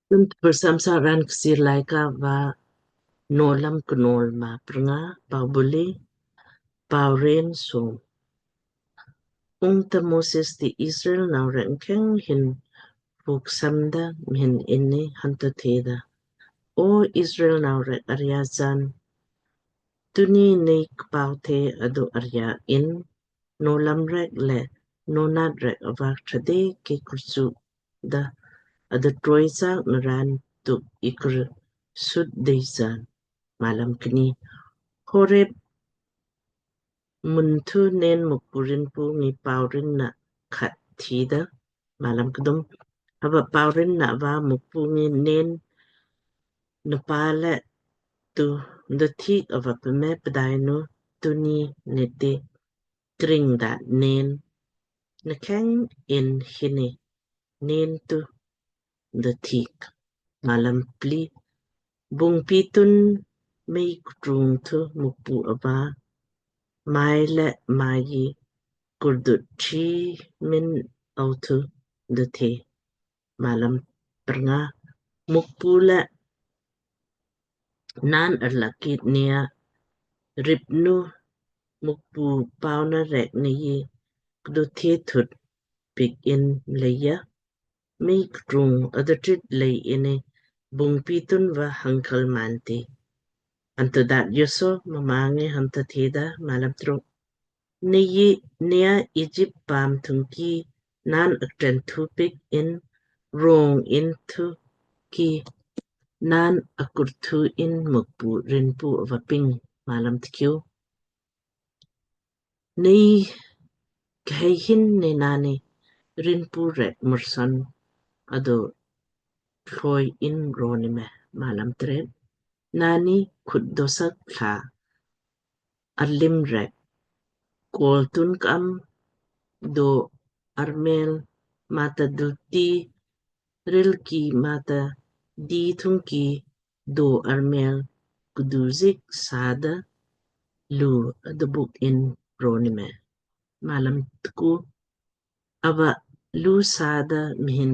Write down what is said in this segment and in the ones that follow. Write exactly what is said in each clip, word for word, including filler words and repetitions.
Tun tpur samsa raan Kchiir Laaika va Nowlam Knowl maa prnga. Pau buli, pau ren som. Ungta Moses ti Israel nau rek mkheng hin puk samda mhin inni hanto theda, O Israel nau rek arya jan, tuni nei kpau the adu arya in, nowlam rek le nownat rek ava kṭha de ki kurchu da adu troi sak naraan tuk ikur sut dei jan. Malam kni. Horeb mun thu nen Mukpu Rinpu ngi pau rin na khat thida. Malam kdum. Hava pau rin na va Mukpu ngi nen napa le tu nda thik ava peme pdainu tuni nete kring da nen nakheng in hini nen tu nda thik. Malam pli. Bungpi tun mei kutrung thu Mukpu ava mai le mai kurdut chi min au thu nda the. Malam prnga. Mukpu le naan arlakit nia ripnu Mukpu pauna rek nei kdu the thut pik in leija mei kutrung adatrit lei ini bungpi tun va hangkal manti. Anto dat joso mma ngi hanta theda. Malam truk. Nei nia Egypt paam thungki naan aktren thu pik in rong in thu ki naan akur thu in Mukpu Rinpu ava ping. Malam tkiu. Nei khei hin nei naanni rinpu rek murson adu thloi in roni me. Malam tret. Naanni khut dosak thla alim rek kol tun kam do armel mata dulti rilki mata di thungki do armel kuduzik sada lu adubuk in roni me. Malam tku. Ava lu sada mhin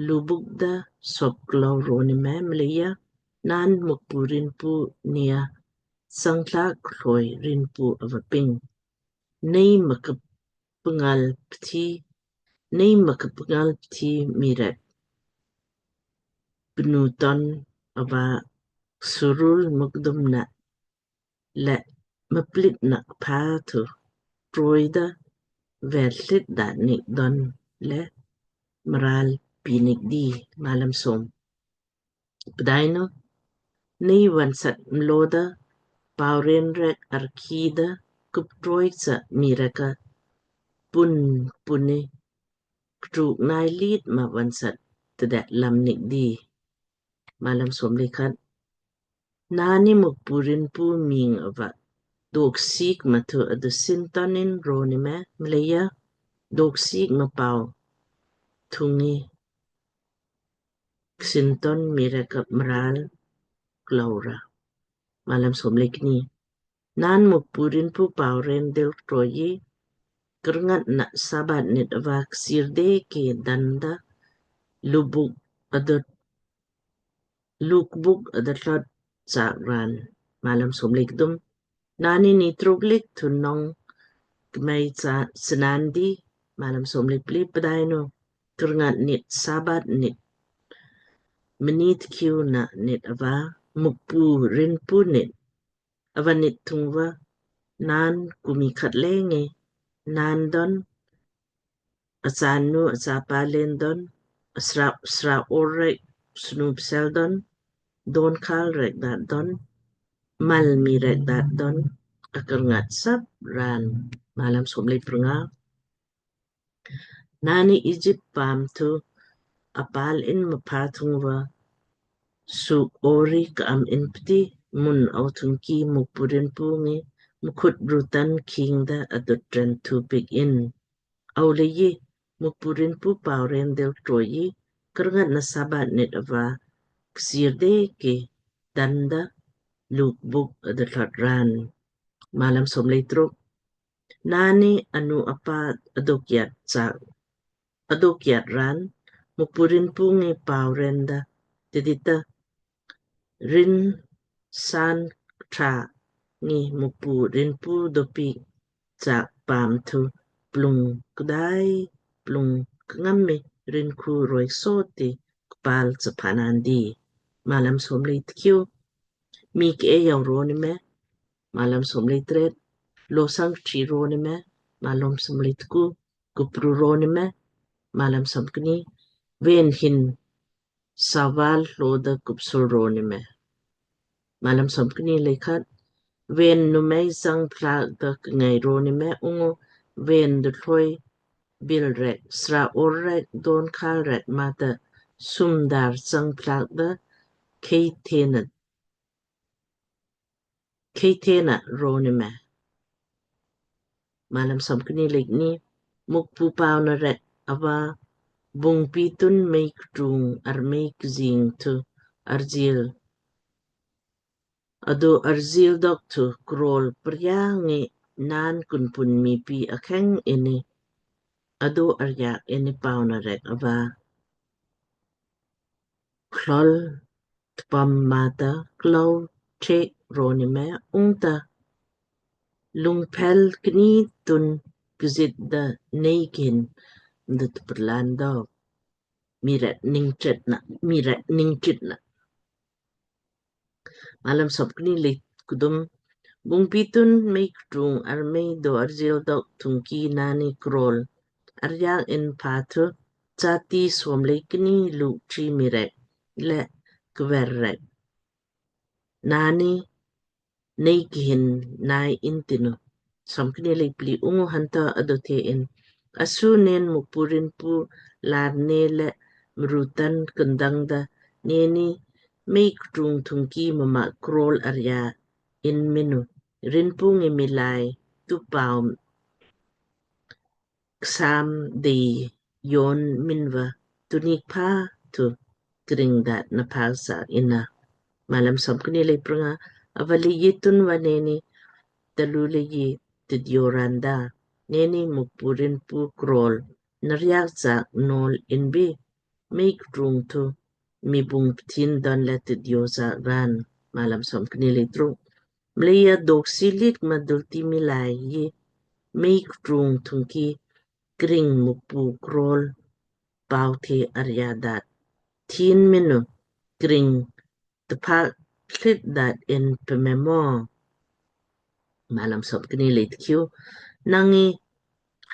lubuk da sop klau roni me mleija naan Mukpu Rinpu nia sangtla kloi Rinpu ava ping. Nei makap pengal pthi, nei makap pengal pthi mii rek pnu ton ava surul mukdum na le maplit na kpha thu troi da verlit da nik don le mral pinik di. Malam som. Pdainu nei vonsat mlo da pauren rek arki da kup troi sa mii rek a pun puni ktruk nai lit ma vonsat tdet lam nik di. Malam som le khat. Naanni Mukpu Rinpu ming ava doksik ma thu adu sinton in roni me mleija doksik ma pau thungi sinton mii rek a mral klaura. Malam som le kni. Naan Mukpu Rinpu pauren dil troi kurngat na sabat nit ava ksir de ke danda lubuk adut lukbuk adut lot sak raan. Malam som le kdum. Naanni ni truk lik thunong kmei cha snandi. Malam som le pli. Pdainu kurngat nit sabat nit mnit kiu na nit ava Mukpu Rinpu nit ava nit thung va naan kumi khat le ngi naan don asanu asapa len don asra sra or rek snu psel don don kal rek dat don mal mii rek dat don akurngat sap raan. Malam som le prnga. Naanni Egypt paam thu apal in mapha thung va suk ori ka am in pti mun au thungki Mukpu Rinpu ngi mkhut rutan king da adut ren thu pik in. Au leiji Mukpu Rinpu pauren dil troi kurngat na sabat nit ava ksir de ke danda lukbuk adut lot raan. Malam som le truk. Naanni anu apa aduk yat sak aduk yat raan Mukpu Rinpu ngi pauren da tidita rin san kṭha ngi Mukpu rinpu dopiik chaak paam thu plung kdai plung kngam mi rin khu roi so ti kpal chaphanan di. Malam somlei tkiu. Mii ke yau ro ni me. Malam somlei tret. Losang tri ro ni me. Malam somlei tku. Kupru ro ni me. Malam somkni. Ven hin saval hlo da kupsur ro ni me. Malam somkni lei khat. Ven numei sang plak da kngai ro ni me ungu ven da thloi bil rek sra or rek don khal rek mata sumdar sang plak da kei thena kei thena ro ni me. Malam somkni lei kni. Mukpu pauna rek ava bungpi tun mei ktung armei kjing thu arjil adu arjil dok thu krol priang ngi naan kunpun miipi akheng ini adu aryak ini pauna rek ava klol tpam mata klou thek ro ni me ungta lungphel kni tun kjit da nei kin mdut prlan do. Mii rek ning chet na, mii rek ning chet na. Malam somkni lei kdum. Bungpi tun mei ktung armei do arjil dok thungki nani krol aryak in pha thu chati somlei kni luk tri mii rek le kver rek nani nei kihin nai in tinu. Somkni lei pli. Ungu hanta adu the in, asu nen Mukpu rinpu lar ne le mrutan kndang da neni mei ktung thungki mama krol arya in minu rinpu ngi milai tu pau ksam dei yon minva tunik pha tu kring dat na pha sa ina. Malam somkni lei prnga. Avali yitun va neni talu lei yi tidioran da neni Mukpu rinpu krol naryak sak nol inbi mei ktung thu mibung pthin don le tidio sak ran. Malam somkni lei truk. Mleija doksi lit ma dulti milai yi mei ktung thungki kring Mukpu krol pau the arya dat thin minu kring tphak thlit dat in pememo. Malam somkni lei tkiu. Nangi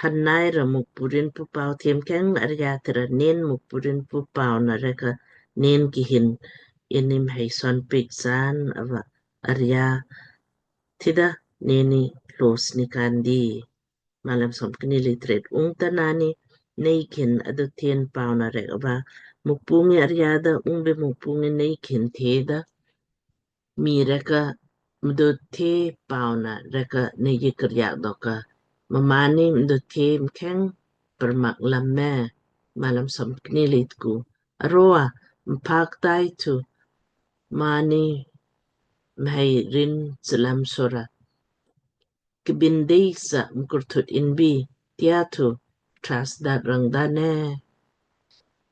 hannai ra Mukpu rinpu pau them keng arya tira nen Mukpu rinpu pau na reka nen kihin inim hei son pik san ava arya tida neni los ni kandi. Malam somkni lei tret. Ungta nani nei kin adu then pau na rek ava Mukpu ngi arya da ungbe Mukpu ngi nei kin the da mii reka mdo the pau na reka nei yi keryak doka mamani mdo the mkeng permak lam me. Malam somkni lei tku. Aroa mpak tai thu mani mhei rin selam sora kbin dei sa mkurthut inbi tia thu tras dat rang da ne.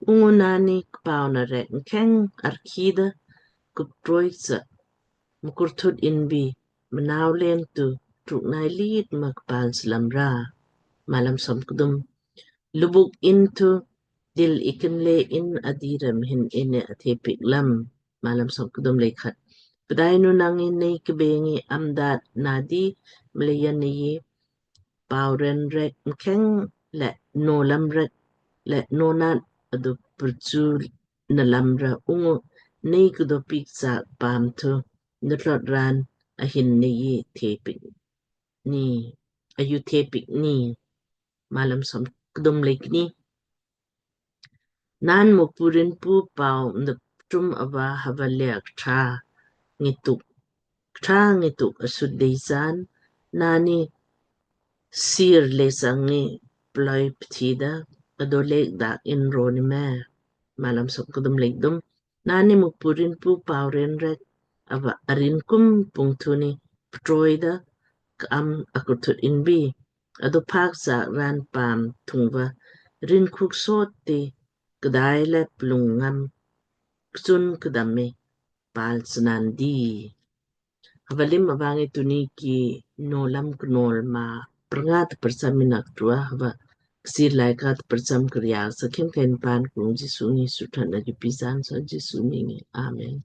Ungu nani kpau na rek mkeng arki da kuptroi sa mkurthut inbi mnau len tu truk nai lit ma kpal slam ra. Malam somkdum. Lubuk in thu dil ikim le in adi rem hin ine athe pik lam. Malam somkdum lei khat. Pdainu nangi nei kbengi amdat nadi mleija nei pau ren rek mkeng le no lam rek le no nat adu purchu na lam ra ungu nei kdo pik sak pam thu na tlot ran ahin nei the pik ni ayu the pik ni. Malam somkdum lei kni. Naan Mukpu rinpu pau mda ptum ava hava lea kṭha ngi tuk kṭha ngi tuk asut dei san nani sir le sang ngi ploi pthi da ado lek dak in ro ni me. Malam somkdum lei kdum. Nani Mukpu rinpu pau ren rek ava arin kum pung thu ni ptroi da ka'am akurthut inbi ado phak sak ran pam thungva rin khuk sot ti kdai le plung ngam kchun kdam me pal snandi. Hava lim ava ngi tunni ki Nowlam Knowl maa parnga ta prcham mi nak tua hava Kchiir Laaika ta prcham kriya sa khim ken pan kung Jisu ngi suthat na ki pisan sa Jisu ngi. Amen.